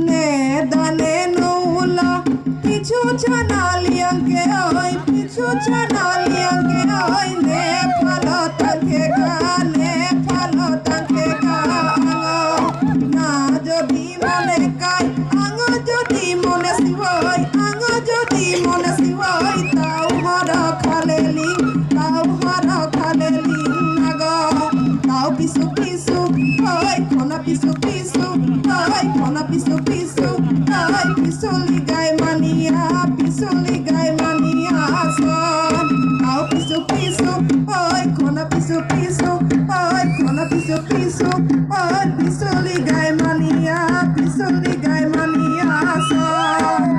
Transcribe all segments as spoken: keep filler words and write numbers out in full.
Ne dane no ula, pichu chana liang ke oi, pichu chana liang ke oi, ne phalo tangke ka, ne phalo tangke ka, ango. Na jodi mone kai, ango jodi mone sivoi, ango jodi mone sivoi, tau horo khaleling, tau horo khaleling nago. Tau pisu pisu, oi, khona pisu pisu, oi, khona pisu pisu, oi, pisu ligai mania, pisu ligai mania son. Tau pisu pisu, oi, khona pisu pisu, oi, khona pisu pisu, oi, pisu ligai mania, pisu ligai mania son.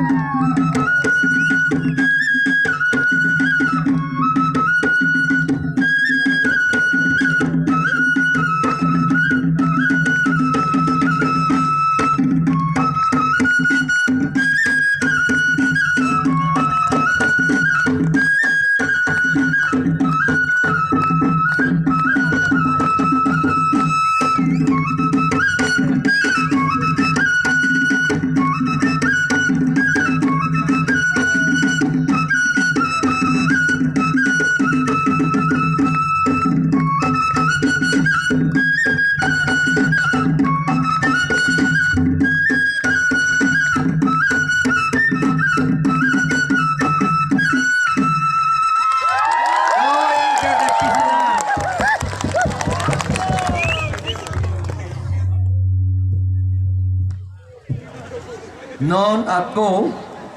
Non ako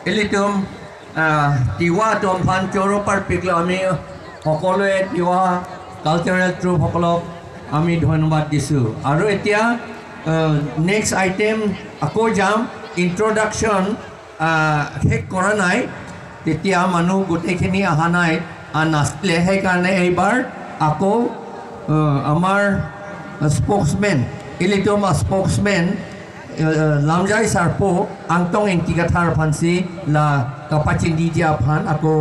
ilitum, ah, Tiwa atum aphan choro parpiklo, ami hokolo Tiwa cultural troupe hokolok ami dhonnobad disu. Aru etia, ah, next item ako jam introduction, ah, শেষ কৰা নাই, তেতিয়া মানুহ গোটেইখিনি অহা নাই, আহ, নাছিলে। সেইকাৰণে এইবাৰ আকৌ, আহ, আমাৰ spokesman, ilitum a spokesman, আহ, লামজাই Sarpo, Angtong Ingti Kathar aphansi la kapachini dia aphan ako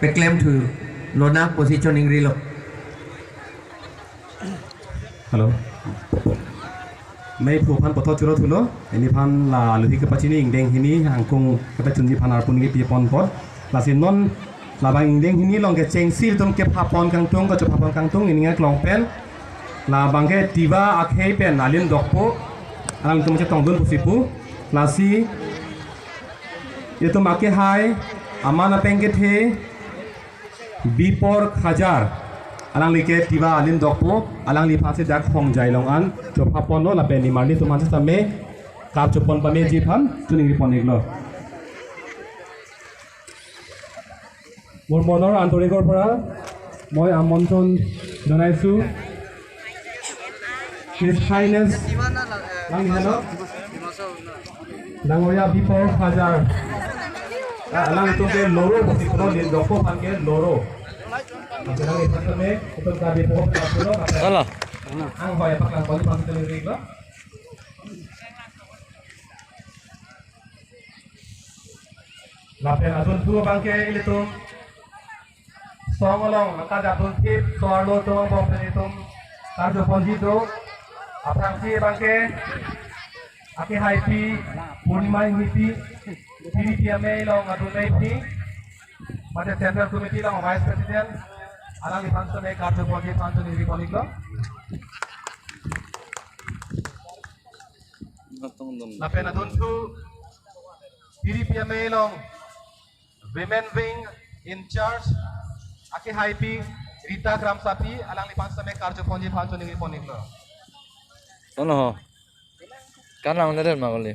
peklem thu lonang position ingrilo. Hello. Mei phu aphan pothot churo thulo, neliphan la alohi kepachini ingdeng hini angkung kepachunji aphan arpun kepi pon apot. Lasi non labang ingdeng hini along kechengsi atum kepha pon kangtung, kachopha pon kangtung, ningje klong pen. Labang ke Tiwa akhei pen Alin Dokpo, alangtum chetongdun pusi pu. Lasi itum akehai, aman apeng kethe, Bipor Khajar, alangli ke Tiwa Alin Dokpo, alangliphansi dak Hongjai along an chopha ponlo, lapen nimarli atum aphan sitame kap chopon pameji aphan choningri pon iklo. মোৰ মনৰ আন্তৰিকৰ পৰা মই আমন্ত্ৰণ জনাইছো। His Highness, lang hello, ডাঙৰীয়া বিপৰ হাজাৰ, আ, lang tum ke loro, si kono din dokpo aphan ke loro. Alang iphan tame, ito ka bipo, ka pulo, ka Hala. Ang hoy, paklang pon, pon, pon, pon. Lapen adunthu abang ke ilitum song along, angka adunthu so-arlo atum angbong pen itum karju ponji do. Aphrangsi abang ke akehaipi Purnima Ingtipi, P D P M A along adun neipi, mate Central Committee along Vice President, alangliphan tame karju ponji aphan choningri pon iklo. Lapen adunthu P D P M A along Women Wing in charge, akehaipi Rita Kramsapi, alangliphan tame karju ponji aphan choningri pon iklo. Ono ho. Kanang neden ma kali.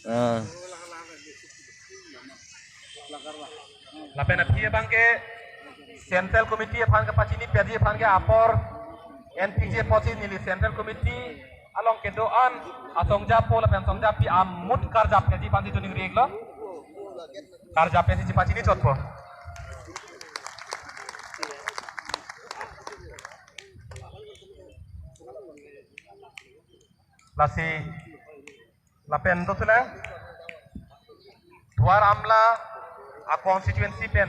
Ah. Lapen aphi abang ke Central Committee aphan kepachini pedi aphan ke apor N P J apotsi neli Central Committee along kedo-an asongjapo lapen songjapi amut karjap pedi aphan si tuning riklo. Karjap pedi si pachini chotpo. Lasi lapen to tulang Duar Amla a constituency pen